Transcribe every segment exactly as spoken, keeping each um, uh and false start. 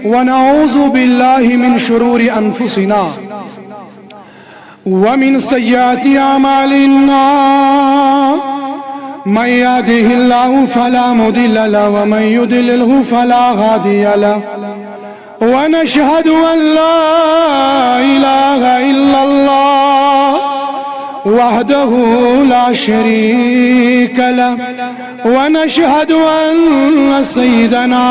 ونعوذ بالله من شرور أنفسنا ومن سيئات أعمالنا. من يهده الله فلا مضل له ومن يضلله فلا هادي له. ونشهد أن لا إله إلا الله وحده لا شريك له. ونشهد أن سيدنا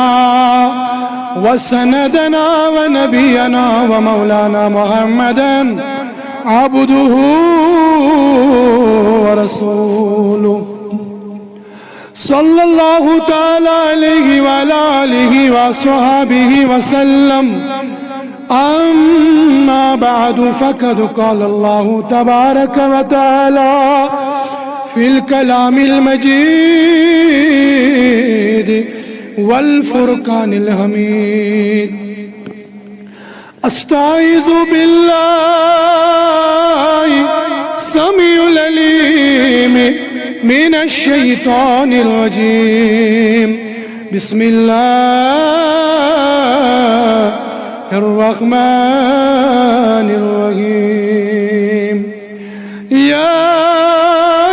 وسندنا ونبينا ومولانا محمدا عبده ورسوله، صلى الله تعالى عليه وعلى آله وصحبه وسلم. أما بعد، فقد قال الله تبارك وتعالى في الكلام المجيد والفرقان الحميد. أستعيذ بالله السميع العليم من الشيطان الرجيم. بسم الله الرحمن الرحيم. يا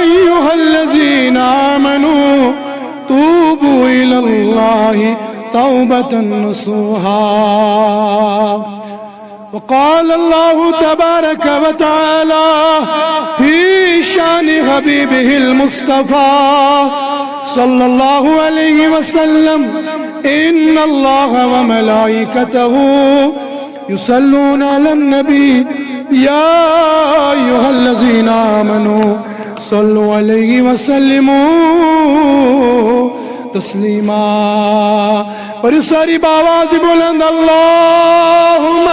أيها الذين آمنوا توبوا إلى الله توبة نصوحا. وقال الله تبارك وتعالى في شأن حبيبه المصطفى صلى الله عليه وسلم: إن الله وملائكته يصلون على النبي، يا أيها الذين آمنوا صلوا عليه وسلموا تسليما. پٔرِو سٲری باواز بلند، اللهم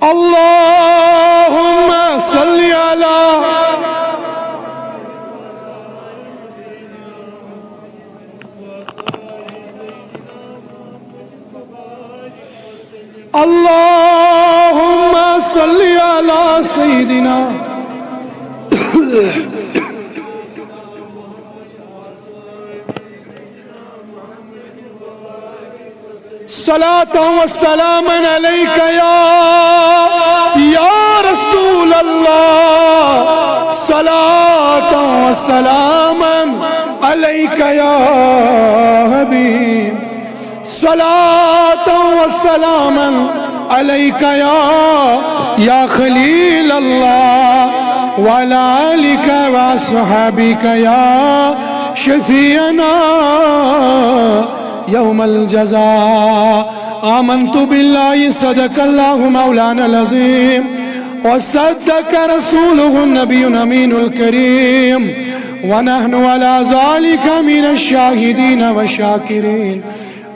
اللهم صل على اللهم صل على سيدنا صلاة وسلاما عليك يا، يا رسول الله، صلاة وسلاما عليك يا حبيب، صلاة وسلاما عليك يا، يا خليل الله، وعلى آلك وأصحابك يا شفيعنا يوم الجزاء. آمنت بالله، صدق الله مولانا العظيم، وصدق رسوله النبي الأمين الكريم، ونحن على ذلك من الشاهدين والشاكرين،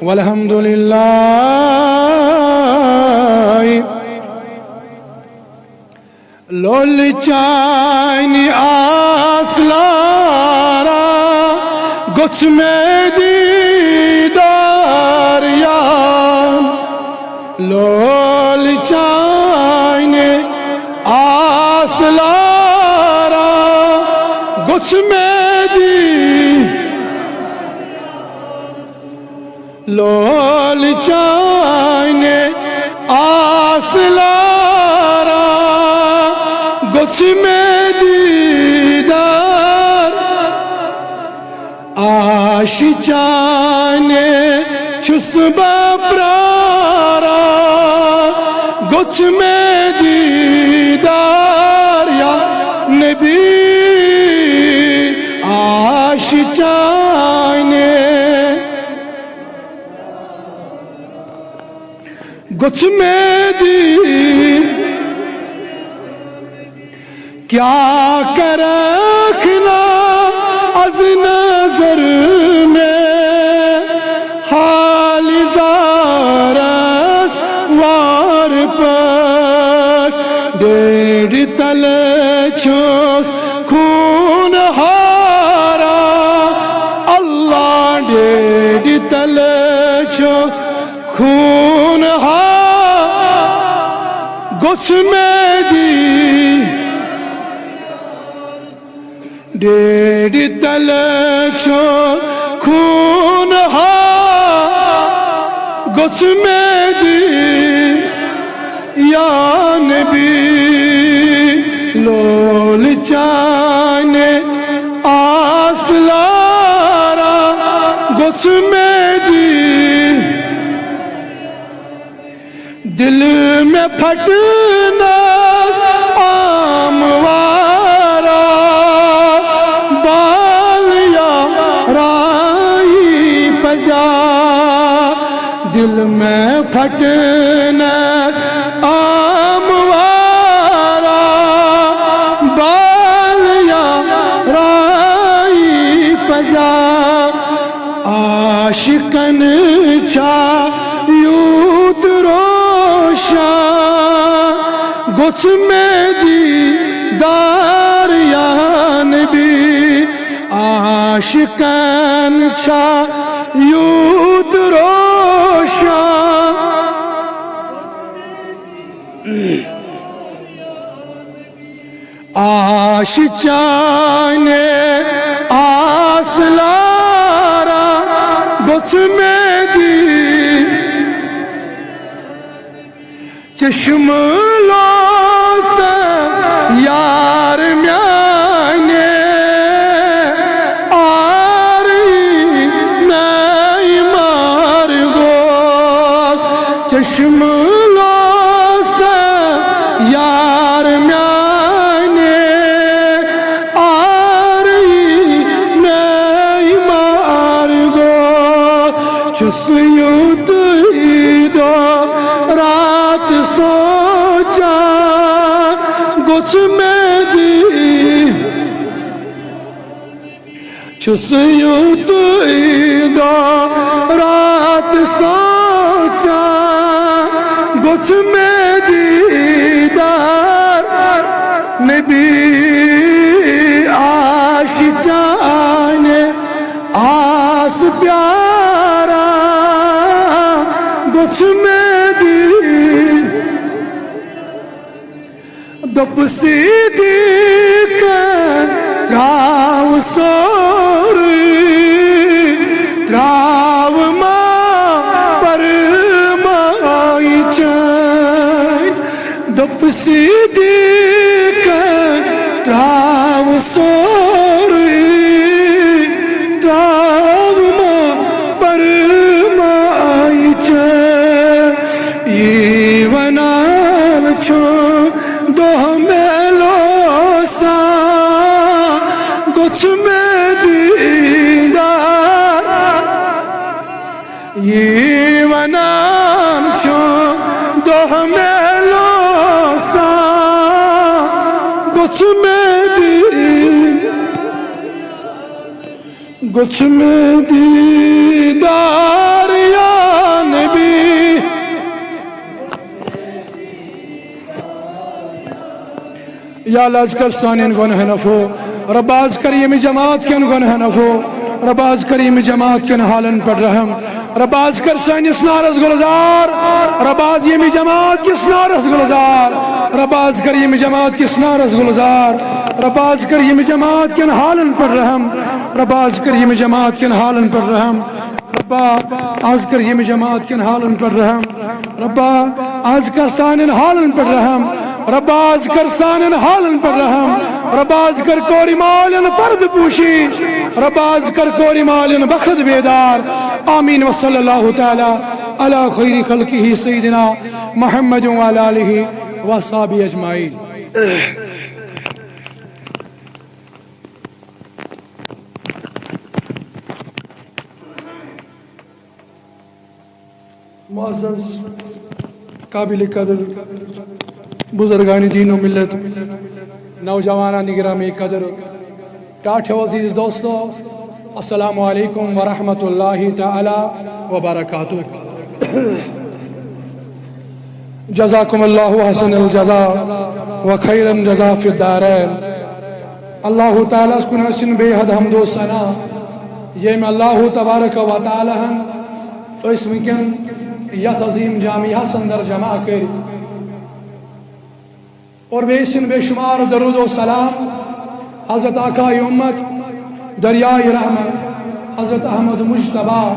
والحمد لله. لول چانہِ آس لارا گوٚژھ مےٚ دیٖدار یان۔ لول چانہِ آس لارا گوٚژھ مےٚ دی لول چانہِ آس لارا گوٚژھ مےٚ دیٖدار۔ آش چانہِ چھُس بہٕ پرارا گوٚژھ مےٚ دیٖدار یا نبی۔ آش چانہِ گوٚژھ مےٚ دی۔ کیٛاہ کرکھ نا از نظر مےٚ حال زارس وار پٲٹھۍ۔ ڈیڈِ تلہٕ چھُس خوٗن ہارا۔ اللہ، ڈیڈِ تلہٕ چھُ خوٗن ہا۔ گوٚژھ گوٚژھ مےٚ دی۔ ڈیڈِ تلہٕ چھُ خوٗن ہا، گوٚژھ مےٚ دی۔ یا نبی، لول چانہِ آس لارا، گوٚژھ مےٚ دی۔ دل مےٚ پھٹنس آموارا، بال یا رائی پزا۔ دل مےٚ پھٹنس آموارا، بال یا رائی پزا۔ عاشقن چھا یوت روشن، گوٚژھ مےٚ دیدار یا نبی۔ عاشقن چھا یوت روشن، آش چانہِ آس لارا، گوٚژھ مےٚ دی۔ چشم لوس یار میانہِ، آری نئی مار گوس۔ چشم لوس یار میانہِ، آری نئی مار گوس۔ چھُس یوٗتُے دۄہ راتھ سونٛچان، گوٚژھ مےٚ دی۔ چھُس یوٗتُے دۄہ راتھ سونٛچان، گوٚژھ مےٚ دیٖدار نبی۔ آش چانہِ آس پیاران، گوٚژھ مےٚ دی۔ دوٚپ صدیٖقن، ترٛاو سورُے، ترٛاو ما پرمٲے چٲنۍ۔ دوٚپ صدیٖقن، ترٛاو سورُے، ترٛاو ما پرمٲے چٲنۍ۔ یی ونان چھُ دۄہ میلو سان، گوٚژھ مےٚ دیٖدار۔ یی ونان چھُ دۄہ میلو سان، گوٚژھ مےٚ دیٖدار۔ گوٚژھ مےٚ دیٖدار یا نبی۔ یا اللہ، از کر سانٮ۪ن گۄنہن عفو۔ رۄبا، از کر ییٚمہِ جماعت کٮ۪ن گۄنہن عفو۔ رۄبا، از کر ییٚمہِ جماعت کٮ۪ن حالن پٮ۪ٹھ رحم۔ رۄبا، از کر سٲنِس نارس گُلزار۔ رۄبا، از ییٚمہِ جماعت کِس نارس گُلزار۔ رۄبا، از کر ییٚمہِ جماعت کِس نارس گُلزار۔ رۄبا، از کر ییٚمہِ جماعت کٮ۪ن حالن پٮ۪ٹھ رحم۔ رۄبا، از کر ییٚمہِ جماعت کٮ۪ن حالن پٮ۪ٹھ رحم۔ رۄبا، از کر ییٚمہِ جماعت کٮ۪ن حالن پٮ۪ٹھ رحم۔ رۄبا، از کر سانٮ۪ن حالن پٮ۪ٹھ رحم۔ رۄبا، از کر سانٮ۪ن حالن پٮ۪ٹھ رحم۔ رۄبا، از کر کورِ مالٮ۪ن پردٕ پوشی۔ رۄبا، از کر کورِ مالٮ۪ن بخت بیدار۔ آمین۔ وصلی اللہ تعالی علی خیر خلقہ سیدنا محمد وعلی آلہ وصحبہ اجمعین۔ معزز، قابل قدر بزرگان دین و ملت، نوجوانان گرامی قدر، ٹاٹھیو عزیز دوستو، السلام علیکم ورحمۃ اللہ تعالی وبرکاتہ۔ جزاکم اللہ احسن الجزا و خیرا جزا فی الدارین۔ اللہ تعالیٰ ہس کُن ٲسِن بے حد حمد و ثنا، ییٚمۍ اللہ تبارک و تعالیٰ ہن أسۍ وٕنکٮ۪ن یتھ عظیم جامعہس اندر جمع کٔرۍ۔ اور بیٚیہِ سٕنٛدۍ بے شمار درود و سلام حضرت آقائے امت، دریائے رحمت، حضرت احمد مجتبیٰ،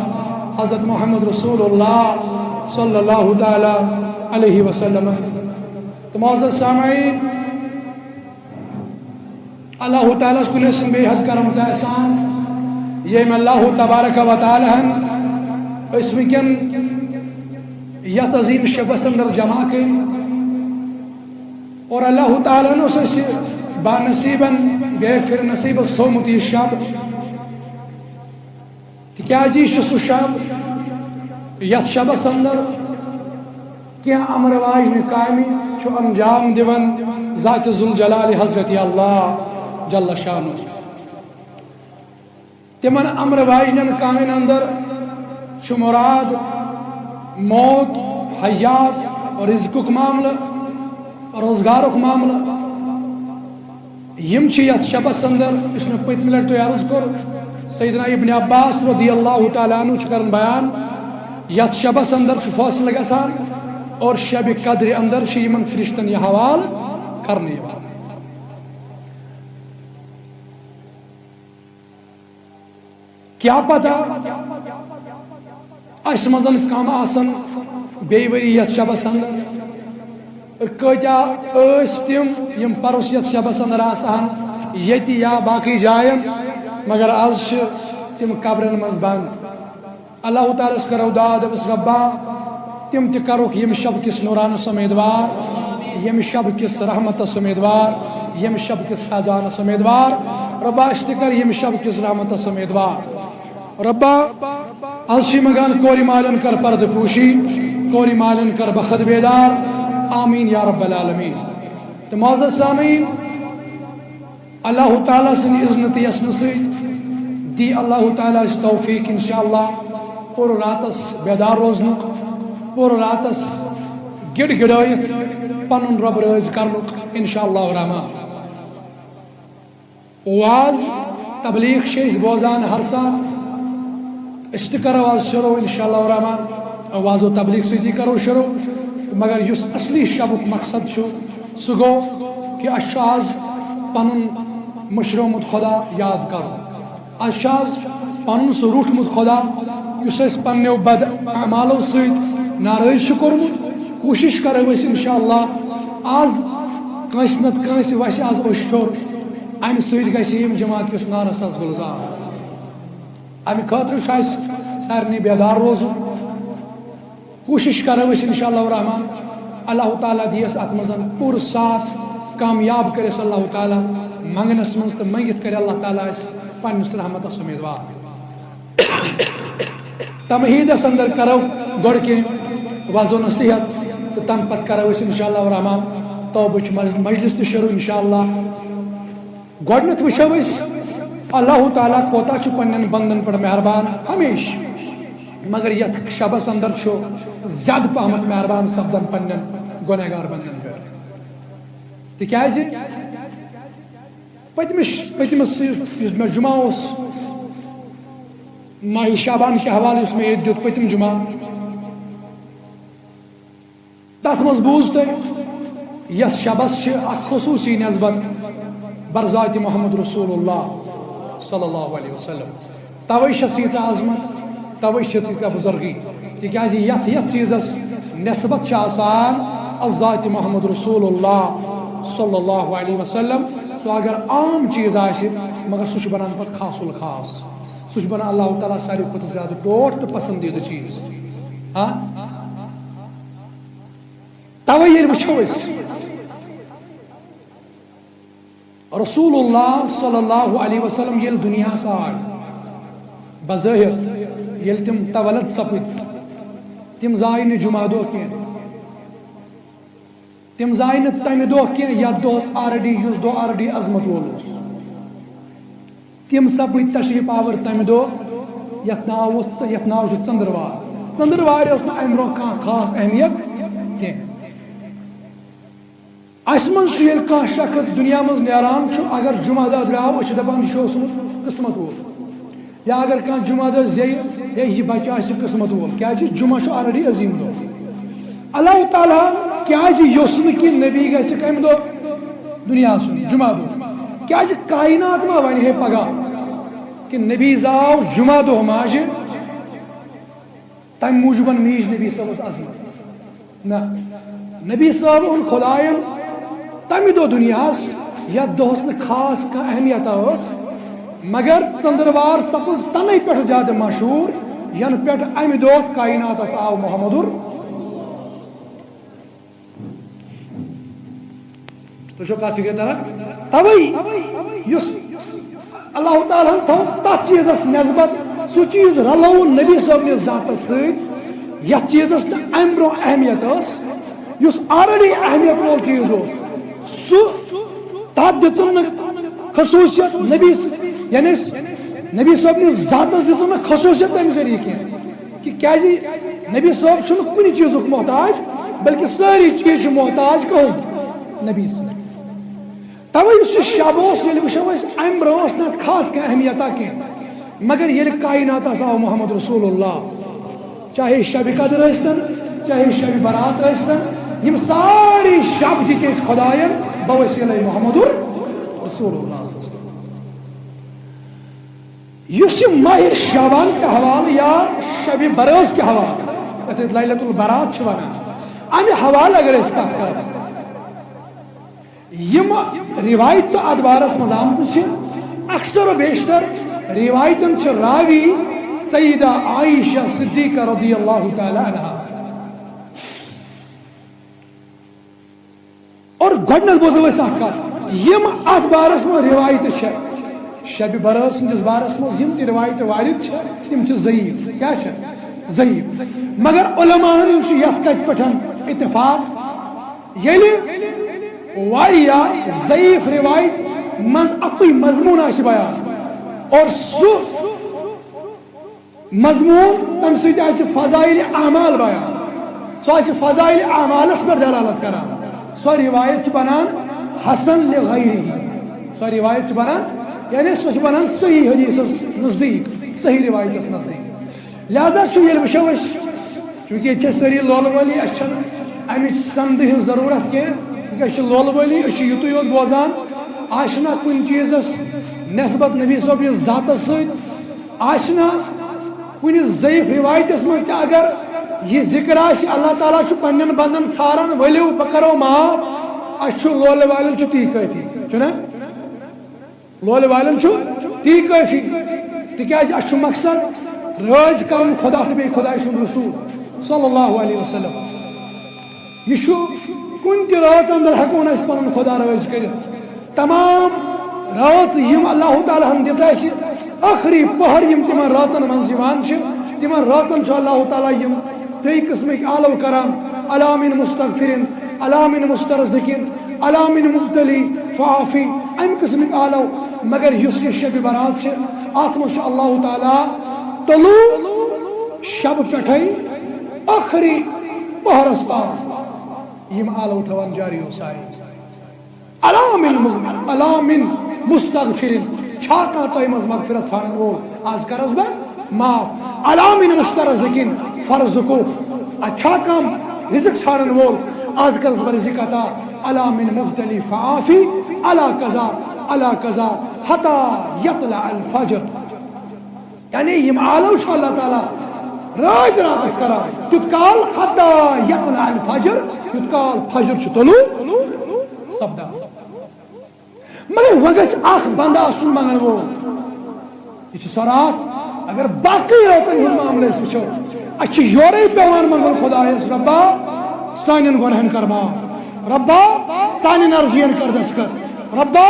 حضرت محمد رسول اللہ صلی اللہ تعالیٰ علیہ وسلم۔ تو معزز سامعین، اللہ تعالیٰ ہس کُن ٲسِن بے حد کرم تہٕ احسان، ییٚمۍ اللہ تبارک و تعالیٰ ہن أسۍ وٕنکٮ۪ن یتھ عظیم شبس اندر جمع کٔرۍ۔ اور اللہ تعالیٰ ہن اوس اسہِ بانصیبن بیک پھر نصیبس تھومُت یہِ شب، تِکیازِ یہِ چھُ سُہ شب، یتھ شبس اندر کینٛہہ امر واجنہِ کامہِ چھُ انجام دِوان ذات ذوالجلال حضرت اللہ جل شانہ۔ تِمن امر واجنٮ۪ن کامٮ۪ن اندر چھُ مراد موت، حیات، رزقُک معاملہٕ، روزگارُک معاملہٕ۔ یِم چھِ یتھ شبس اندر، یُس مےٚ پٔتمہِ لٹہِ تۄہہِ عرض کوٚر، سیدنا ابن عباس رضی اللہ تعالیٰ عنہ چھُ کران بیان، یتھ شبس اندر چھُ فٲصلہٕ گژھان اور شب قدرِ اندر چھِ یِمن فرشتن یہِ حوالہٕ کرنہٕ یِوان۔ کیا پتہ اسہِ منٛز کم آسن بیٚیہِ ؤری یتھ شبس اندر، اور کۭتیاہ ٲسۍ تِم یِم پرُس یتھ شبس اندر آسہٕ ہن ییٚتہِ یا باقٕے جاین، مگر از چھِ تِم قبرن منٛز بند۔ اللہ تعالیٰ ہس کرو دعا، دپس ربا، تِم تہِ کرُکھ ییٚمہِ شب کِس نورانس امیدوار، ییٚمہِ شب کِس رحمتس امیدوار، ییٚمہِ شب کِس فیضانس امیدوار۔ ربا، اسہِ تہِ کر ییٚمہِ شب کِس رحمتس امیدوار۔ ربا، از چھِ منگان کورِ مالٮ۪ن کر پردٕ پوشی، کورِ مالٮ۪ن کر بخت بیدار۔ آمین یا رب العالمین۔ تہٕ معزز سامعین، اللہ تعالیٰ سٕنٛدِ اذنہٕ تہٕ یژھنہٕ سۭتۍ دی اللہ تعالیٰ اسہِ توفیق انشاءاللہ پوٗرٕ راتس بیدار روزنُک، پوٗرٕ راتس گِڑ گِڑٲیِتھ پنُن رب رٲضۍ کرنُک انشاءاللہ الرحمن۔ واز تبلیغ چھِ أسۍ بوزان ہر ساتہٕ۔ أسۍ تہِ کرو آز شروع انشاءاللہ الرحمن، واز و تبلیغ سۭتی کرو شروع۔ مگر یُس اصلی شبُک مقصد چھُ، سُہ گوٚو کہِ اَسہِ چھُ آز پنُن مٔشرومُت خدا یاد کرُن۔ اَسہِ چھُ آز پنُن سُہ روٗٹھمُت خدا، یُس اَسہِ پننیو بد اعمالو سۭتۍ ناراض چھُ کوٚرمُت۔ کوٗشِش کرو أسۍ انشاءاللہ آز کٲنٛسہِ نتہٕ کٲنٛسہِ وَسہِ آز أچھ پھیوٚر، اَمہِ سۭتۍ گژھِ ییٚمہِ جماعت کِس نارس آز گُلزار۔ اَمہِ خٲطرٕ چھُ اَسہِ سارنٕے بیدار روزُن۔ کوٗشِش کرو أسۍ انشاءاللہ الرحمن، اللہ تعالیٰ دِیَس اَتھ منٛز پوٗرٕ ساتھ، کامیاب کَرٮ۪س اللہ تعالیٰ منٛگنَس منٛز تہٕ مٔنٛگِتھ کَرِ اللہ تعالیٰ اَسہِ پنٛنِس رحمتَس اُمیدوار۔ تمہیٖدَس اندر کرو گۄڈٕ کینٛہہ وعظ و نصیحت تہٕ تَمہِ پتہٕ کرو أسۍ انشاءاللہ الرحمن توبٕچ مج-، مجلس تہِ شروع انشاءاللہ۔ گۄڈٕنیتھ وٕچھو أسۍ اللہ تعالیٰ کوتاہ چھُ پننٮ۪ن بندن پٮ۪ٹھ مہربان ہمیشہٕ، مگر یتھ شبس اندر چھُ زیادٕ پہمتھ مہربان سپدان پننٮ۪ن گۄنہگار بندن پٮ۪ٹھ۔ تِکیازِ پٔتمِس، پٔتمِس یُس مےٚ جمعہ اوس، ماہِ شعبان کہِ حوالہٕ یُس مےٚ ییٚتہِ دیُت پٔتِم جمعہ، تَتھ منٛز بوٗز تۄہہِ، یَتھ شبَس چھِ اَکھ خصوٗصی نسبت برذاتِ محمد رسول اللہ صلی اللہ علیہ وسلم۔ تَوَے چھَس ییٖژاہ عظمت، تَوَے چھَس ییٖژاہ بُزرگی، تِکیٛازِ یَتھ یَتھ چیٖزَس نسبت چھِ آسان از ذاتِ محمد رسول اللہ صلی اللہ علیہ وسلم، سُہ اگر عام چیٖز آسہِ، مگر سُہ چھُ بَنان پَتہٕ خاص الخاص، سُہ چھُ بَنان اللہ تعالیٰ ساروی کھۄتہٕ زیادٕ ٹوٹھ تہٕ پسندیدٕ چیٖز۔ ہاں؟ توے ییٚلہِ وٕچھو أسۍ، رسول اللہ صلی اللہ علیہ وسلم ییٚلہِ دُنیاہس آے، بظٲہِر ییٚلہِ تِم تولد سپٕدۍ، تِم زاے نہٕ جمعہ دۄہ کینٛہہ، تِم زاے نہٕ تمہِ دۄہ کینٛہہ یتھ دۄہس already، یُس دۄہ already عظمت وول اوس۔ تِم سپٕدۍ تشریف آور تمہِ دۄہ، یتھ ناو اوس، یتھ ناو چھُ ژٔنٛدٕروار۔ ژٔنٛدٕروارِ ٲس نہٕ امہِ برونٛہہ کانٛہہ خاص اہمیت کینٛہہ۔ اسہِ منٛز چھُ ییٚلہِ کانٛہہ شخص دُنیا منٛز نیران چھُ، اگر جمعہ دۄہ درٛاو، أسۍ چھِ دپان، یہِ چھُ اوسمُت قٕسمت وول۔ یا اگر کانٛہہ جمعہ دۄہ زیٚیہِ، ہے، یہِ بچہِ آسہِ قٕسمت وول، کیازِ جمعہ چھُ already عظیٖم دۄہ۔ اللہ تعالیٰ ہن کیازِ یوٚژھ نہٕ کہِ نبی گژھِ کمہِ دۄہ دُنیاہس منٛز؟ جمعہ دۄہ۔ کیازِ کائنات ما ونہِ ہے پگاہ کہِ نبی زاو جمعہ دۄہ ماجہِ؟ تمہِ موٗجوٗبن میٖج نبی صٲبس عظمت۔ نہ، نبی صٲب اوٚن خداین تمہِ دۄہ دُنیاہس، یتھ دۄہس نہٕ خاص کانٛہہ اہمیت ٲس، مگر ژندروار سپُز تنے پٮ۪ٹھ زیادٕ مشہوٗر، ینہٕ پٮ۪ٹھ امہِ دۄہ کائناتس آو محمدُر۔ تُہۍ چھِو کتھ فِکرِ تران؟ توے یُس اللہ تعالیٰ ہن تھوٚو تتھ چیٖزس نسبت، سُہ چیٖز رلووُن نبی صٲبنِس ذاتس سۭتۍ، یتھ چیٖزس نہٕ امہِ برونٛہہ اہمیت ٲس، یُس already اہمیت وول چیٖز اوس، سُہ تتھ دِژٕن نہٕ خصوٗصیت نبی س-، یعنی س-، نبی صٲبنِس ذاتس دِژٕن نہٕ خصوٗصیت تمہِ ذٔریعہٕ کینٛہہ۔ کہ کیازِ نبی صٲب چھُنہٕ کُنہِ چیٖزُک محتاج، بلکہ سٲری چیٖز چھِ محتاج کٕہٕنۍ؟ نبی صٲب۔ توے یُس یہِ شب اوس، ییٚلہِ وٕچھو أسۍ، امہِ برونٛہہ ٲس نہٕ اتھ خاص کانٛہہ اہمیتا کینٛہہ، مگر ییٚلہِ کائناتس آو محمد رسول اللہ، چاہے شب قدر ٲسۍتن، چاہے شب برات ٲسۍتن، یِم ساری شب دِتۍ أسۍ خداین بوسیلے محمد رسول اللہ صلی اللہ علیہ وسلم۔ یُس یہِ ماہِ شعبان کہِ حوالہٕ یا شبِ برٲژ کہِ حوالہٕ، یَتھ أسۍ لیلۃ البرات چھِ وَنان، اَمہِ حوالہٕ اگر أسۍ کَتھ کَرو، یِم رِوایت تہٕ اَتھ بارَس منٛز آمژٕ چھِ، اکثر و بیشتر رِوایتَن چھِ راوی سیدہ عائشہ صدیقہ رضی اللہ تعالیٰ عنہا۔ اور گۄڈٕنیتھ بوزو أسۍ اکھ کتھ، یِم اتھ بارس منٛز روایتہٕ چھےٚ، شبِ برٲژ سٕنٛدِس بارس منٛز یِم تہِ روایتہٕ وارد چھےٚ، تِم چھِ ضعیف۔ کیٛاہ چھےٚ؟ ضعیف۔ مگر علماہن ہُنٛد چھُ یتھ کتھِ پٮ۪ٹھ اتفاق، ییٚلہِ واریاہ ضعیف روایت منٛز اکُے مضمون آسہِ بیان اور سُہ مضمون تمہِ سۭتۍ آسہِ فضائل اعمال بیان، سُہ آسہِ فضائل اعمالس پٮ۪ٹھ دلالت کران، سۄ روایت چھِ بنان حسن لغیرہ، سۄ روایت چھِ بنان، یعنی سۄ چھِ بنان صحیح حدیثس نزدیک، صحیح روایتس نزدیک۔ لہذا چھُ ییٚلہِ وٕچھو أسۍ، چونکہ ییٚتہِ چھِ سٲری لولہٕ وٲلی، اَسہِ چھَنہٕ اَمِچ سندٕ ہٕنٛز ضروٗرت کینٛہہ، تِکیٛازِ أسۍ چھِ لولہٕ وٲلی، أسۍ چھِ یُتُے یوت بوزان، آسہِ نہ کُنہِ چیٖزس نسبت نبی صٲب یہِ ذاتس سۭتۍ، آسہِ نہ کُنہِ ضعیف روایتس منٛز تہِ اگر یہِ ذکر آسہِ، اللہ تعالیٰ چھُ پننٮ۪ن بندن ژھاران، ؤلِو بہٕ کرو معاف، اَسہِ چھُ لولہٕ والٮ۪ن چھُ تی کٲفی، چھُنہ؟ لولہٕ والٮ۪ن چھُ تی کٲفی، تِکیٛازِ اَسہِ چھُ مقصد رٲضۍ کرُن خدا تہٕ بیٚیہِ خداے سُنٛد رسول صلی اللہ علیہ وسلم۔ یہِ چھُ کُنہِ تہِ رٲژ اندر ہٮ۪کو نہٕ أسۍ پنُن خدا رٲضۍ کٔرِتھ۔ تمام رٲژ یِم اللہ تعالیٰ ہن دِژ اَسہِ، ٲخری پہر یِم تِمن رٲژن منٛز یِوان چھِ، تِمن رٲژن چھُ اللہ تعالیٰ یِم ترٛیٚیہِ قٕسمٕکۍ آلو کران، الا من مستغفرین، الا من مسترزقین، الا من مبتلی فعافی، امہِ قٕسمٕکۍ آلو۔ مگر یُس یہِ شبِ برات چھِ، اتھ منٛز چھُ اللہ تعالیٰ طلوع شب پٮ۪ٹھے ٲخری پہرس تام یِم آلو تھاوان جاری و ساری۔ الا من مغ-، الا من مستغفرین، چھا کانٛہہ تۄہہِ منٛز مغفرت ژھانڈن وول؟ از کرس بہٕ معاف۔ الا من مسترزقین فارزقو، اتہِ چھا کانٛہہ رزق ژھانڈن وول؟ از کرس بہٕ رزق عطا۔ الا من مبتلی فعافی، الا قضا، الا قضا، حتی یطلع الفجر۔ یعنی یِم آلو چھُ اللہ تعالیٰ رٲتۍ راتس کران، تیُت کال حتی یطلع الفجر، یُت کال فجر چھُ طلوع سپدان۔ مگر وۄنۍ گژھِ اکھ بندٕ آسُن منگن وول۔ یہِ چھِ سۄ راتھ، اگر باقٕے رٲژن ہُنٛد معاملہٕ أسۍ وٕچھو، اَسہِ چھِ یورے پٮ۪وان منگُن خۄدایس، رۄبا، سانٮ۪ن گۄنہن کر معاف، رۄبا، سانٮ۪ن عرضین کر دستخط، رۄبا،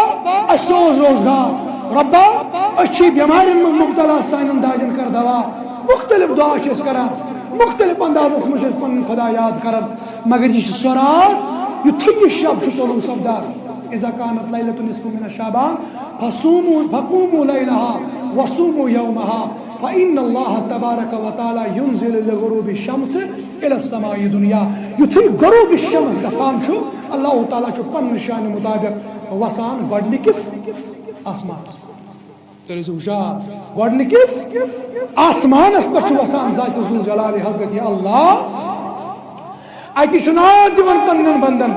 اَسہِ سوز روزگار، رۄبا، أسۍ چھِ بٮ۪مارٮ۪ن منٛز مُبتلا، سانٮ۪ن دادٮ۪ن کر دوا۔ مُختٔلِف دُعا چھِ أسۍ کران، مُختٔلِف اندازس منٛز چھِ أسۍ پنُن خۄدا یاد کران، مگر یہِ چھِ سۄ راتھ، یُتھُے یہِ شب چھُ طلوع سپدان۔ اذا کانت لیلۃ النصف من شعبان فصوموا، فقوموا لیلہا وصوموا یومہا، فإن اللہ تبارک و تعالیٰ ینزل لغروب الشمس الی السماء الدنیا۔ یُتھُے غروب الشمس گژھان چھُ، اللہ تعالیٰ چھُ پننہِ شانہِ مطابق وسان گۄڈنِکِس آسمانس۔ تُہۍ روٗزِو ہُشار، گۄڈنِکِس آسمانس پٮ۪ٹھ چھُ وسان ذات ذوالجلال حضرت اللہ۔ اَتہِ چھُ ناد دِوان پننٮ۪ن بندن،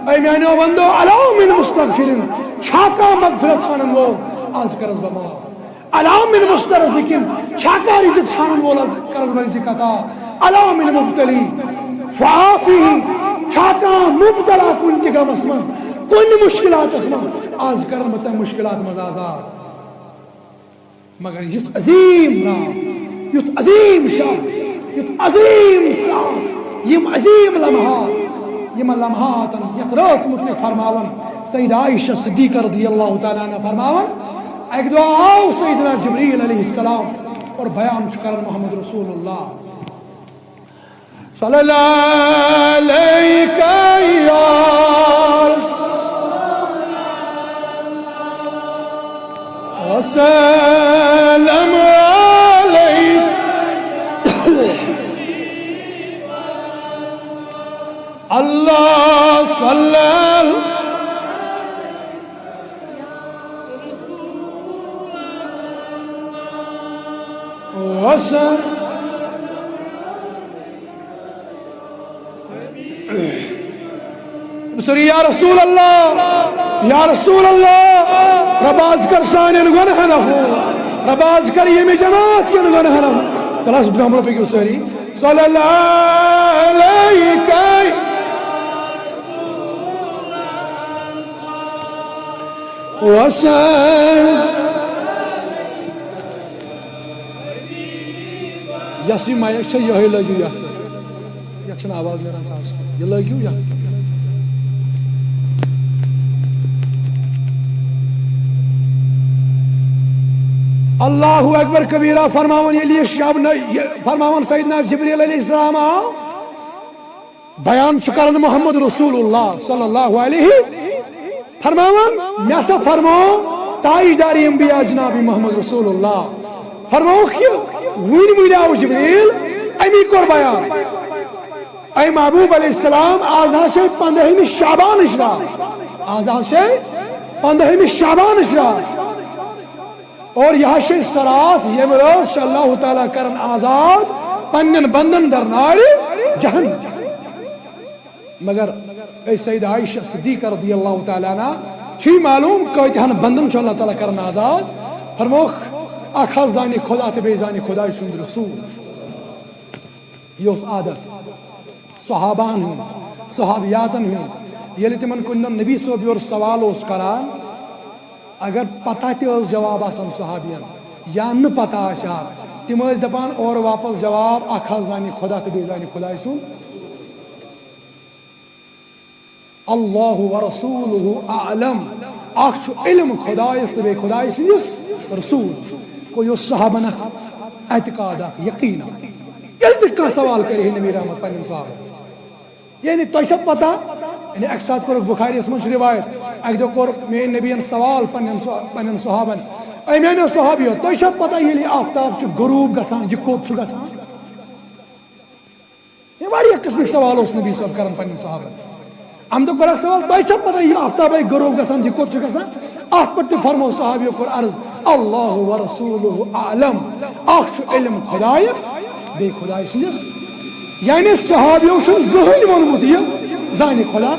اے میانیو بندو، الا من مستغفرین، چھا کانٛہہ مغفرت ژھانڈن وول؟ از کرس بہٕ معاف۔ الا من مسترزقین، چھا کانٛہہ رزق ژھانڈن وول؟ از کرس بہٕ رزق عطا۔ الا من مبتلی فعافی، چھا کانٛہہ مبتلا کُنہِ تہِ غمس منٛز، کُنہِ مشکلاتس منٛز؟ از کرن بہٕ تمہِ مشکلات منٛز آزاد۔ مگر یُس عظیم ناو، یُتھ عظیم شب، یُتھ عظیم ساعت، یِم عظیم لمحات، یِمن لمحاتن یتھ رٲژ متعلق فرماون سیدہ عائشہ صدیقہ رضی اللہ تعالیٰ عنہ فرماون، اکہِ دۄہ آو سیدنا جبریل علیہ السلام اور بیان چھُ کران محمد رسول اللہ صلی اللہ علیہ وسلم علیہ۔ اللہ صلی اللہ وسلم۔ سوری، یا رسول اللہ، یا رسول اللہ، رب از کر سانٮ۪ن گۄنہن عفو، رب از کر ییٚمہِ جماعت کٮ۪ن گۄنہن عفو۔ تلس برٛونٛہہ برٛونٛہہ پٔکِو سٲری۔ صلی اللہ علیہ وسلم۔ یۄس یہِ مایک چھےٚ، یِہوٚے لٲگِو یَتھ پٮ۪ٹھ۔ یَتھ چھَنہٕ آواز نیران خاص کینٛہہ۔ یہِ لٲگِو یَتھ۔ اللہ اکبر کبیرہ فرماوان، ییٚلہِ یہِ شب نہ، یہِ فرماوان سیدنا جبریل علیہ السلام آو، بیان چھُ کران محمد رسول اللہ صلی اللہ علیہ فرماوان، مےٚ ہسا فرمو تاجدار انبیاء جناب محمد رسول اللہ، فرمووُکھ یہِ، وُنہِ وُنہِ آو جبریل، امی کوٚر بیان۔ اے محبوب علیہ السلام، آز حظ چھے پندہمہِ شعبانٕچ راتھ، آز حظ چھے پندہمہِ شعبانٕچ راتھ۔ اور یہِ حظ چھے سۄ راتھ ییٚمہِ رٲژ چھُ اللہ تعالیٰ کران آزاد پننٮ۪ن بندن درنارِ جہنم۔ مگر اے سید عائشہ صدیقہ رضی اللہ تعالیٰ عنہ، چھُے معلوم کۭتیاہن بندن چھُ اللہ تعالیٰ کران آزاد؟ فرمووُکھ، اکھ حظ زانہِ خدا تہٕ بیٚیہِ زانہِ خداے سُنٛد رسول۔ یہِ اوس عادت صحابہن ہُنٛد، صحابیاتن ہُنٛد۔ ییٚلہِ تِمن کُنہِ دۄہ نبی صٲب یورٕ سوال اوس کران، اگر پتہ تہِ ٲس جواب آسان صحابین یا نہٕ پتہ آسہِ ہا، تِم ٲسۍ دپان اورٕ واپس جواب، اکھ حظ زانہِ خدا تہٕ بیٚیہِ زانہِ خداے سُنٛد۔ اللہ ورسولہ اعلم، اکھ چھُ علم خدایس تہٕ بیٚیہِ خدایہِ سٕنٛدِس رسول۔ گوٚو یہِ اوس صحابن اکھ اعتقاد، اکھ یقین اکھ۔ ییٚلہِ تہِ کانٛہہ سوال کرِ ہے نبی رحمت پننٮ۪ن صحابن، یعنی تۄہہِ چھا پتہ، یعنی اکہِ ساتہٕ کوٚرُکھ بخاریس منٛز چھِ روایت، اکہِ دۄہ کوٚر میٲنۍ نبین سوال پننٮ۪ن صح-، پننٮ۪ن صحابن، اے میانیو صحابیو، تۄہہِ چھا پتہ ییٚلہِ یہِ آفتاب چھُ غروب گژھان، یہِ کوٚت چھُ گژھان؟ یہِ واریاہ قٕسمٕکۍ سوال اوس نبی صٲب کران پننٮ۪ن صحابن۔ اَمہِ دۄہ کوٚر اکھ سوال، تۄہہِ چھا پتہ یہِ آفتابے غروب گژھان، یہِ کوٚت چھُ گژھان؟ اَتھ پٮ۪ٹھ تہِ فرموو صحابیو کوٚر عرض، اللہ ورسولہ اعلم، اکھ چھُ علم خدایس، بیٚیہِ خدایہِ سٕنٛدِس۔ یعنی صحابیو چھُنہٕ زٕہٕنۍ ووٚنمُت یہِ زانہِ خدا،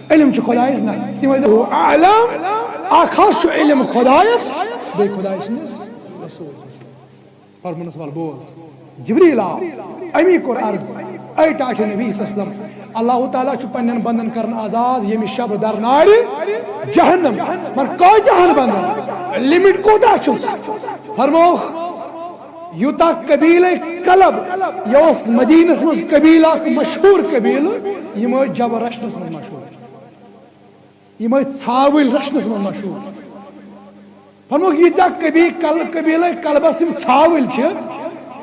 علم چھُ خدایس، نہ، تِم ٲسۍ اعلم، اکھ حظ چھُ علم خدایس، بیٚیہِ خدایہِ سٕنٛدِس رسول۔ فرمونس، ول بوز، جبریل آو، امی کوٚر عرض، اے ٹاٹھہِ نبی صلی اللہ علیہ وسلم، اللہ تعالیٰ چھُ پننٮ۪ن بندن کران آزاد ییٚمہِ شب درنارِ جہنم۔ مگر کٲتیاہن بندن؟ لمٹ کوتاہ چھُس؟ فرمووُکھ، یوٗتاہ قبیلے کلب، یہِ اوس مدینس منٛز قبیلہٕ اکھ مشہوٗر قبیلہٕ، یِم ٲسۍ جبر رچھنس منٛز مشہوٗر۔ یِم ٲسۍ ژھاوٕلۍ رچھنس منٛز مشہوٗر۔ فرمووُکھ، ییٖتیٛاہ قبی-، کل-، قبیلے کلبس یِم ژھاوٕلۍ چھِ،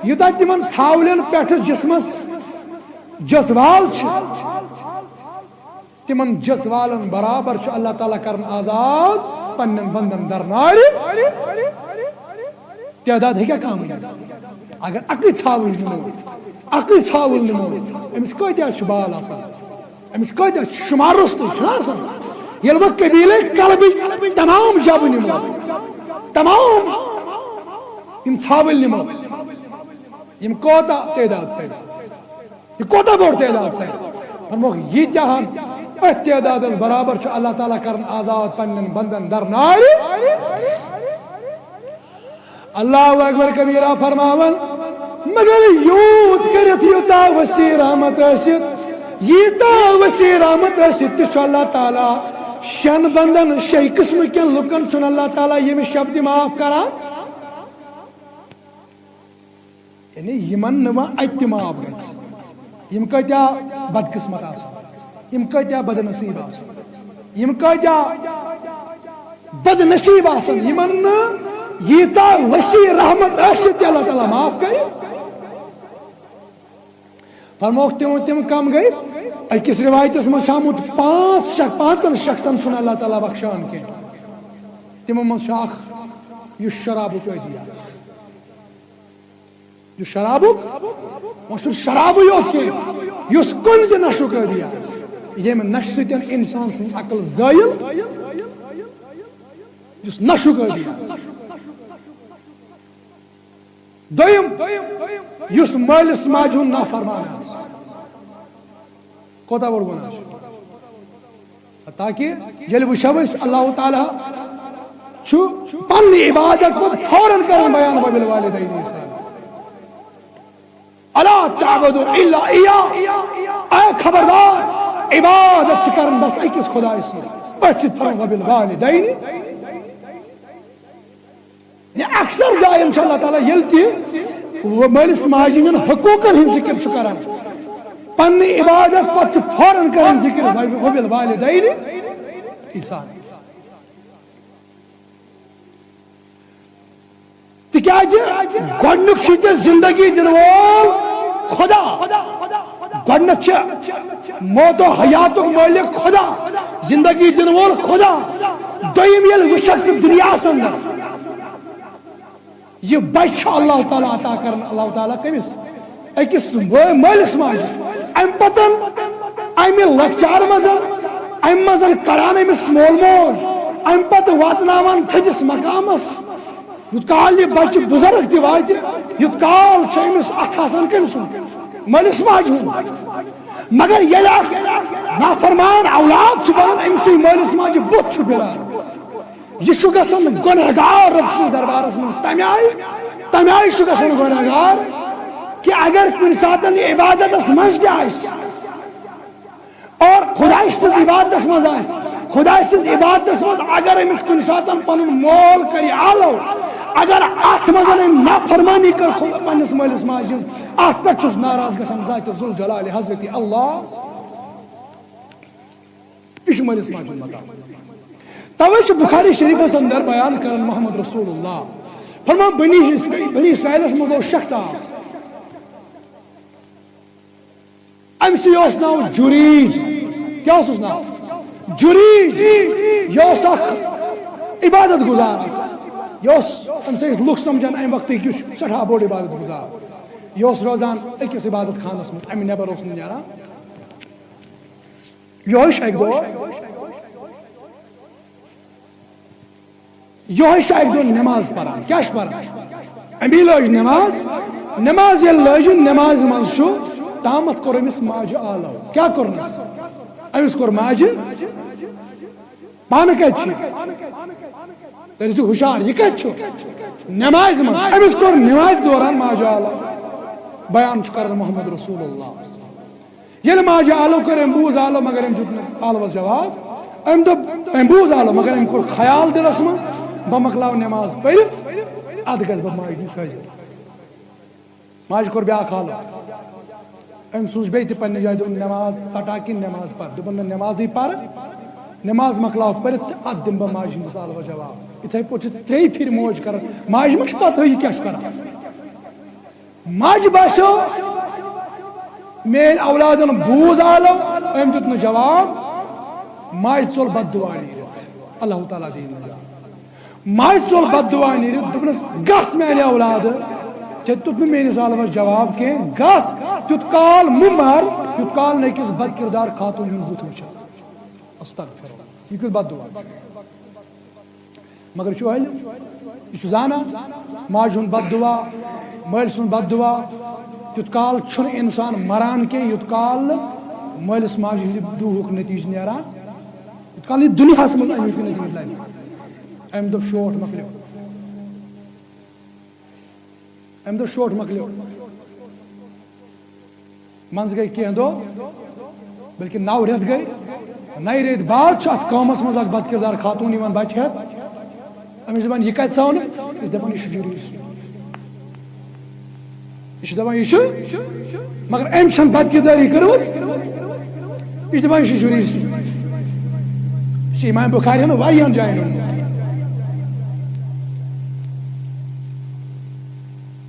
یوٗتاہ تِمن ژھاوٕلٮ۪ن پٮ۪ٹھٕ جسمس جزوال چھِ، تِمن جزوالن برابر چھُ اللہ تعالیٰ کران آزاد پننٮ۪ن بندن درنارِ۔ تعداد ہیٚکیٛاہ کانٛہہ ؤنِتھ؟ اگر اکٕے ژھاوٕج نِمو، اکٕے ژھاوٕل نِمو، أمِس کۭتیٛاہ چھُ بال آسان؟ أمِس کۭتیٛاہ چھُ؟ شُمار روٚستُے چھُنہ آسان۔ ییٚلہِ وۄنۍ قبیٖلے کلبٕکۍ تمام جبہٕ نِمو، تمام یِم ژھاوٕلۍ نِمو، یِم کوتاہ تعداد سَرِ؟ یہِ کوتاہ بوٚڑ تعداد سَرِ؟ فرموکھ، ییٖتیٛاہن أتھۍ تعدادس برابر چھُ اللہ تعالیٰ کران آزاد پننٮ۪ن بندن درنارِ۔ اللہ اکبر کبیرہ فرماوان، مگر یوٗت کٔرِتھ یوٗتاہ وسیع رحمت ٲسِتھ، ییٖتاہ وسیع رحمت ٲسِتھ تہِ چھُ اللہ تعالیٰ شٮ۪ن بندن، شے قٕسمہٕ کٮ۪ن لُکن چھُنہٕ اللہ تعالیٰ ییٚمہِ شب تہِ معاف کران۔ یعنی یِمن نہٕ وۄنۍ اَتہِ تہِ معاف گژھِ، یِم کۭتیٛاہ بدقٕسمت آسن، یِم کۭتیٛاہ بدنصیٖب آسن، یِم کۭتیٛاہ بدنصیٖب آسن، یِمن نہٕ ییٖژاہ وسیع رحمت ٲسِتھ تہِ اللہ تعالیٰ معاف کرِ۔ فرموکھ تِم، تِم کم گٔے؟ أکِس رِوایتس منٛز چھُ آمُت، پانٛژھ شخ-، پانٛژن شخصن چھُنہٕ اللہ تعالیٰ بخشان کینٛہہ۔ تِمو منٛز چھُ اکھ یُس شرابُک عٲدی آسہِ۔ یُس شرابُک، وۄنۍ چھُنہٕ شرابٕے یوت کینٛہہ، یُس کُنہِ تہِ نشُک عٲدی آسہِ، ییٚمہِ نشہٕ سۭتۍ انسان سٕنٛز عقل زٲیِل، یُس نشُک عٲدی آسہِ۔ دوٚیِم، یُس مٲلِس ماجہِ ہُنٛد نافرمان آسہِ، کوتاہ بوٚڑ گۄناہ چھُ؟ تاکہ ییٚلہِ وٕچھو أسۍ، اللہ تعالیٰ چھُ پننہِ عبادت پتہٕ فوراً کران بیان، وبالوالدین احسانا۔ الا تعبدوا الا ایاہ۔ اے خبردار، عبادت چھِ کران بس أکِس خدایہِ سٕنٛز۔ أتھۍ سۭتۍ فرماوان وبالوالدین۔ یعنی اکثر جاین چھُ اللہ تعالیٰ ییٚلہِ تہِ مٲلِس ماجہِ ہٕنٛدٮ۪ن حقوٗقن ہٕنٛز ذِکِر چھُ کران، پننہِ عبادت پتہٕ چھُ فوراً کران ذِکِر وبالوالدین احسانا۔ تِکیٛازِ گۄڈٕنیُک چھُ ژےٚ زندگی دِنہٕ وول خدا۔ گۄڈٕنیتھ چھُ موت و حیاتُک مٲلِک خدا، زندگی دِنہٕ وول خدا۔ دوٚیِم، ییٚلہِ وٕچھکھ ژٕ دُنیاہَس اندر، یہِ بچہِ چھُ اللہ تعالیٰ عطا کران، اللہ تعالیٰ کٔمِس؟ أکِس مٲ-، مٲلِس ماجہِ۔ اَمہِ پتہٕ، اَمہِ لۄکچارٕ منٛز، اَمہِ منٛز کڑان أمِس مول موج، اَمہِ پتہٕ واتناوان تھٔدِس مقامس۔ یوٗت کال یہِ بچہِ بُزرگ تہِ واتہِ، یوٗت کال چھُ أمِس اَتھٕ آسان کٔمۍ سُنٛد؟ مٲلِس ماجہِ ہُنٛد۔ مگر ییٚلہِ اکھ نافرمان اولاد چھُ بنان، أمۍ سٕے مٲلِس ماجہِ بُتھ چھُ پھِران۔ یہِ چھُ گژھان گۄنہگار رۄب سٕنٛدِس دربارس منٛز۔ تَمہِ آیہِ، تَمہِ آیہِ چھُ گژھان گۄنہگار کہِ اگر کُنہِ ساتہٕ یہِ عبادتس منٛز تہِ آسہِ، اور خداے سٕنٛدِس عبادتس منٛز آسہِ، خداے سٕنٛدِس عبادتس منٛز اگر أمِس کُنہِ ساتہٕ پنُن مول کرِ آلو، اگر اتھ منٛز أمۍ نافرمٲنی کٔر خدا پننِس مٲلِس ماجہِ ہٕنٛز، اتھ پٮ۪ٹھ چھُس ناراض گژھان ذاتِ ذوالجلال حضرت اللہ۔ یہِ چھُ مٲلِس ماجہِ ہُنٛد مقام۔ توے چھُ بخاری شریفس اندر بیان کران محمد رسول اللہ فرمان، بنی اسرائیل، بنی اسرائیلس منٛز اوس شخص اکھ، أمۍ سٕے اوس ناو جُریج۔ کیٛاہ اوسُس ناو؟ جُریج۔ یہِ اوس اکھ عبادت گزار۔ یہِ اوس، أمۍ سٕے ٲسۍ لُکھ سمجھان امہِ وقتہٕ یہِ چھُ سٮ۪ٹھاہ بوٚڑ عبادت گزار۔ یہِ اوس روزان أکِس عبادت خانس منٛز، امہِ نٮ۪بر اوس نہٕ نیران۔ یِہوٚے چھُ اَکہِ دۄہ، یِہوٚے چھُ اَکہِ دۄہ نٮ۪ماز پَران۔ کیٛاہ چھُ پَران؟ أمی لٲج نٮ۪ماز۔ نٮ۪ماز ییٚلہِ لٲج، نٮ۪مازِ منٛز چھُ تامَتھ کوٚر أمِس ماجہِ آلو۔ کیٛاہ کوٚرنَس؟ أمِس کوٚر ماجہِ، پانہٕ کَتہِ چھُ یہِ؟ تیٚلہِ چھُ ہُشار، یہِ کَتہِ چھُ؟ نٮ۪مازِ منٛز۔ أمِس کوٚر نٮ۪مازِ دوران ماجہِ آلو۔ بیان چھُ کَران محمد رسول اللہ۔ ییٚلہِ ماجہِ آلو کٔر، أمۍ بوٗز آلو، مگر أمۍ دیُت نہٕ آلوَس جواب۔ أمۍ دوٚپ، أمۍ بوٗز آلو، مگر أمۍ کوٚر خیال دِلَس منٛز، بہٕ مۄکلاو نٮ۪ماز پٔرِتھ، اَدٕ گژھٕ بہٕ ماجہِ نِش حٲضِر۔ ماجہِ کوٚر بیٛاکھ آلو۔ أمۍ سوٗنٛچ بیٚیہِ تہِ پنٛنہِ جایہِ، دوٚپُن، نٮ۪ماز ژَٹا کِنہٕ نٮ۪ماز پَرٕ؟ دوٚپُن، نہ، نٮ۪مازٕے پَرٕ، نٮ۪ماز مۄکلاو پٔرِتھ تہٕ اَدٕ دِمہٕ بہٕ ماجہِ ہِنٛدِس آلوَس جواب۔ یِتھَے پٲٹھۍ چھِ ترٛیٚیہِ پھِرِ موج کَران۔ ماجہِ ما چھِ پَتہٕے یہِ کیٛاہ چھُ کَران؟ ماجہِ باسیو، میٲنۍ اولادن بوٗز آلو، أمۍ دیُت نہٕ جواب۔ ماجہِ ژوٚل بد دعا نیٖرِتھ، اللہ تعالیٰ دِیِن نجات۔ ماجہِ ژوٚل بد دعا نیٖرِتھ، دوٚپنس، گژھ میانہِ اولادٕ، ژےٚ دیُت نہٕ میٲنِس آلوس جواب کینٛہہ، گژھ، تیُت کال مہٕ مر، یُت کال نہٕ أکِس بد کردار خاتوٗن ہُنٛد بُتھ وٕچھکھ۔ استغفر اللہ، یہِ کیُتھ بد دعا چھُ؟ مگر یہِ چھُ اہلِ، یہِ چھُ زانان ماجہِ ہُنٛد بد دعا، مٲلۍ سُنٛد بد دعا۔ تیُتھ کال چھُنہٕ اِنسان مران کینٛہہ، یُتھ کال نہٕ مٲلِس ماجہِ ہٕنٛدِ دُہُک نٔتیٖجہٕ نیران، یوٗت کال یہِ دُنیاہَس منٛز اَمیُک نٔتیٖجہٕ لَبہِ۔ أمۍ دوٚپ، "شوٹھ مۄکلیو۔" أمۍ دوٚپ، "شوٹھ مۄکلیو۔" منٛزٕ گٔے کینٛہہ دۄہ، بلکہِ نَو رٮ۪تھ گٔے۔ نَیہِ رٮ۪تۍ بعد چھُ اَتھ قومَس منٛز اَکھ بدکردار خاتوٗن یِوان بَچہِ ہٮ۪تھ۔ أمِس چھِ دَپان، "یہِ کَتہِ ژاو نہٕ؟" یہِ چھِ دَپان، "یہِ چھُ جُریج سُنٛد۔" یہِ چھُ دَپان، "یہِ چھُ"، مگر أمۍ چھَنہٕ بدکردٲری کٔرمٕژ۔ یہِ چھُ دَپان، "یہِ چھُ جُریج سُنٛد۔" یہِ چھُ امام بخاری ہن واریاہن جاین ووٚنمُت۔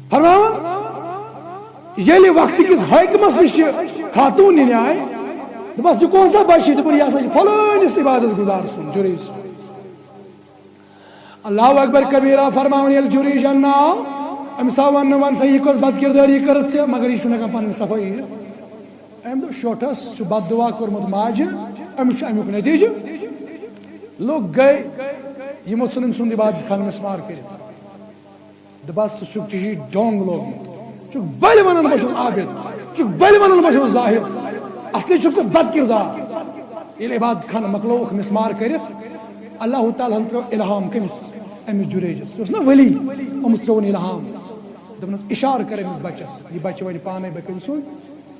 فرماوان، ییٚلہِ وقتہٕ کِس حٲکمس نِش یہِ خاتوٗن نِنہِ آیہِ، دوٚپمس، "یہِ کون سا بچہِ؟" دوٚپُن، "یہِ ہسا چھُ فلٲنِس عبادت گزار سُنٛد، جُریج سُنٛد۔" اللہ اکبر کبیرہ فرماوان، ییٚلہِ جُریجن ناو، أمِس آو وننہٕ، "وَن سا، یہِ کۄس بدکردٲری کٔرٕتھ ژےٚ؟" مگر یہِ چھُنہٕ ہٮ۪کان پنٕنۍ صفٲیی دِتھ۔ أمۍ دوٚپ، "شوٹھس چھُ بد دعا کوٚرمُت ماجہِ، أمِس چھُ امیُک نتیٖجہٕ۔" لوٗکھ گٔے، یِمو ژھُن أمۍ سُنٛد عبادت خانہٕ مسمار کٔرِتھ۔ دوٚپہَس، "ژٕ چھُکھ، ژےٚ چھُے ڈوٚنگ لوگمُت۔ ژٕ چھُکھ بٔلۍ وَنان، بہٕ چھُس عابد۔ ژٕ چھُکھ بٔلۍ وَنان، بہٕ چھُس زاہد۔ اصلی چھُکھ ژٕ بد کردار۔" ییٚلہِ عبادت خانہٕ مۄکلووُکھ مسمار کٔرِتھ، اللہ تعالیٰ ہن ترٛوو الہام کٔمِس؟ أمِس جُریجس۔ یہِ اوس نا ولی، أمِس ترٛووُن الہام۔ دوٚپنَس، "اشارٕ کر أمِس بچس، یہِ بچہِ وَنہِ پانے بہٕ کٔمۍ سُنٛد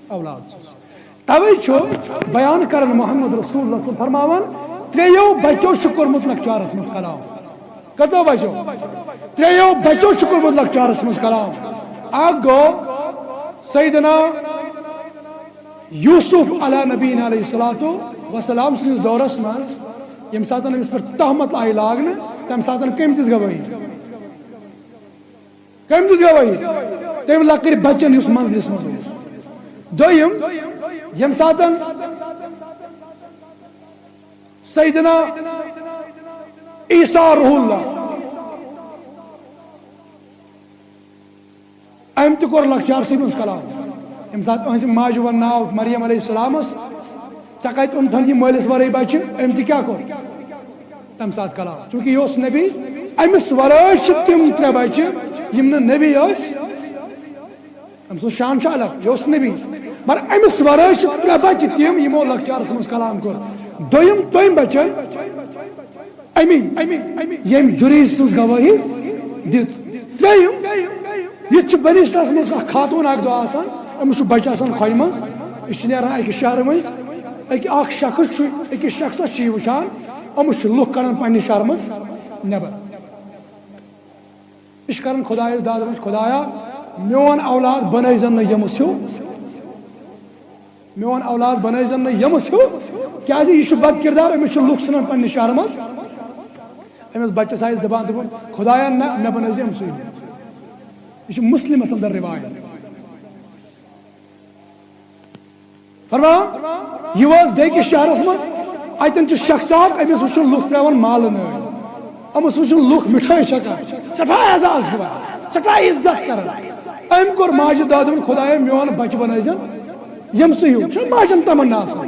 اولاد چھُس۔" توے چھُ بیان کران محمد رسول اللہ صلی اللہ علیہ وسلم فرماوان، ترٛیٚیو بچو چھُ کوٚرمُت لۄکچارس منٛز کلام۔ کٔژو بچو؟ ترٛیٚیو بچو چھُ کوٚرمُت لۄکچارس منٛز کلام۔ اکھ گوٚو سیدنا یوسف علی نبینا علیہ الصلوۃ والسلام سٕنٛدِس دورس منٛز، ییٚمہِ ساتہٕ أمِس پٮ۪ٹھ تہمت آیہِ لاگنہٕ، تَمہِ ساتہٕ کٔمۍ دِژ گوٲہی؟ کٔمۍ دِژ گوٲہی؟ تٔمۍ لۄکٕٹۍ بچن، یُس منزلس منٛز اوس۔ دوٚیِم، ییٚمہِ ساتہٕ سیدنا عیسیٰ روح اللہ، أمۍ تہِ کوٚر لۄکچارسٕے منٛز کلام۔ ییٚمہِ ساتہٕ أہنٛزِ ماجہِ ووٚن ناو مریم علیہ السلامس، "ژےٚ کتہِ اوٚنتھن یہِ مٲلِس ورٲے بچہِ؟" أمۍ تہِ کیٛاہ کوٚر؟ تمہِ ساتہٕ کلام۔ چونکہ یہِ اوس نبی، أمِس ورٲے چھِ تِم ترٛےٚ بچہِ یِم نہٕ نبی ٲسۍ۔ أمۍ سٕنٛز شان چھِ الگ، یہِ اوس نبی۔ مگر أمِس ورٲے چھِ ترٛےٚ بچہِ تِم یِمو لۄکچارس منٛز کلام کوٚر۔ دوٚیِم، تٔمۍ بچن امی، ییٚمۍ جُریج سٕنٛز گوٲہی دِژ۔ ترٛیٚیِم، یہِ تہِ چھُ بنی اسرائیلس منٛز اکھ خاتوٗن اکھ دۄہ آسان، أمِس چھُ بچہِ آسان کھۄنہِ منٛز، یہِ چھِ نیران اکہِ شہرٕ مٔنٛزۍ، أکہِ اکھ شخص چھُ، أکِس شخصس چھُ یہِ وٕچھان، أمِس چھِ لُکھ کران پننہِ شہرٕ منٛز نٮ۪بر۔ یہِ چھُ کران خۄدایس داد، دپان چھُ، "خۄدایا، میون اولاد بنٲیزن نہٕ ییٚمِس ہیوٗ۔" میون اولاد بنٲیزن نہٕ ییٚمِس ہیوٗ، کیازِ یہِ چھُ بد کردار، أمِس چھِ لُکھ ژھٕنان پننہِ شہرٕ منٛز۔ أمِس بچس آیس دپان، دوٚپُن، "خۄدایا نہ، مےٚ بنٲیزِ أمۍ سٕے ہیوٗ۔" یہِ چھُ مسلمس اندر روایت۔ فرمان، یہِ وٲژ بیٚکِس شہرس منٛز، اتٮ۪ن چھُ شخص اکھ، أمِس وٕچھُن لُکھ ترٛاوان مالہٕ نٲلۍ۔ أمِس وٕچھُن لُکھ مِٹھٲے چھکان، سٮ۪ٹھاہ اعزاز دِوان، سٮ۪ٹھاہ عزت کران۔ أمۍ کوٚر ماجہِ دۄد، دوٚپُن، "خۄدایا، میون بچہِ بنٲیزٮ۪ن ییٚمہِ سۭتۍ ہیوٗ۔" چھُ ماجن تمنا آسان،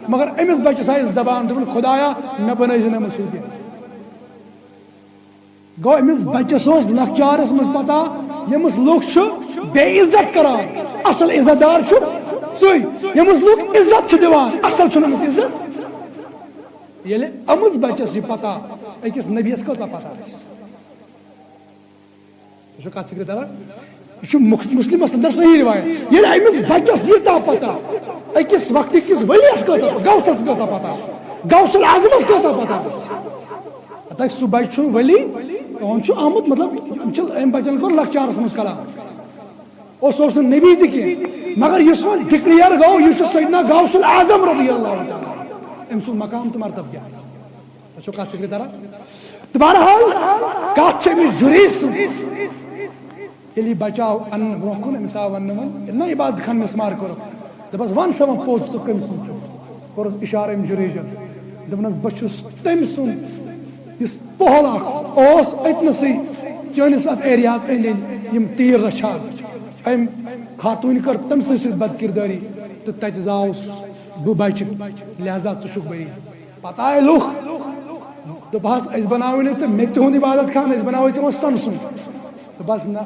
مگر أمِس بچس آیہِ زبان، دوٚپُن، "خۄدایا، مےٚ بنٲیزٮ۪ن أمِس سۭتۍ۔" گوٚو أمِس بچس اوس لۄکچارس منٛز پتہ، ییٚمِس لُکھ چھِ بے عزت کران، اصل عزت دار چھُ سُے، ییٚمِس لُکھ عزت چھِ دِوان، اصل چھُنہٕ أمِس عزت۔ ییٚلہِ أمِس بچس یہِ پتہ، أکِس نبیَس کۭژاہ پتہ آسہِ؟ تُہۍ چھِو کتھ فِکرِ تران؟ یہِ چھُ مُخ-، مسلمس اندر صحیح روایت۔ ییٚلہِ أمِس بچس ییٖژاہ پتہ، أکِس وقتہٕ کِس ؤلیَس کۭژاہ، غوثس کۭژاہ پتہ، غوث الاعظمس کۭژاہ پتہ آسہِ؟ ہتا سُہ بچہِ چھُنہٕ ؤلی، تِہُنٛد چھُ آمُت، مطلب، یِم چھِ، أمۍ بچن کوٚر لۄکچارس منٛز کلام۔ اوس، اوس نہٕ نبی تہِ کینٛہہ، مگر یُس وۄنۍ ڈکلیئر گوٚو، یہِ چھُ سیدنا غوث الاعظم رضی اللہ تعالیٰ عنہ۔ أمۍ سُنٛد مقام تہٕ مرتبہ کیٛاہ آسہِ؟ تۄہہِ چھو کتھ فِکرِ تران؟ تہٕ بہرحال، کتھ چھِ أمِس جُریج سٕنٛز۔ ییٚلہِ یہِ بچاو اننہٕ برونٛہہ کُن، أمِس آو وننہٕ وۄنۍ، ییٚلہِ نہ عبادت خان مسمار کوٚرُکھ، دوٚپس، "ون سا وۄنۍ پوٚز، ژٕ کٔمۍ سُنٛد چھُکھ؟" کوٚرُس اشارٕ أمۍ جُریجن۔ دوٚپنس، "بہٕ چھُس تٔمۍ سُنٛد، یُس پۄہل اکھ اوس أتنَسٕے چٲنِس اتھ ایریاہس أنٛدۍ أنٛدۍ یِم تیٖر رچھان۔ أمۍ خاتوٗنہِ کٔر تٔمۍ سٕنٛدِ سۭتۍ بدکردٲری تہٕ تتہِ زاوُس بہٕ بچہِ، لہذا ژٕ چھُکھ بری۔" پتہٕ آے لُکھ، دوٚپہَس، "أسۍ بناوٕے نہٕ ژےٚ مےٚ تِہُنٛد عبادت خانہٕ، أسۍ بناوٕے ژےٚ وۄنۍ سۄنہٕ سُنٛد۔" دوٚپہَس، "نہ۔"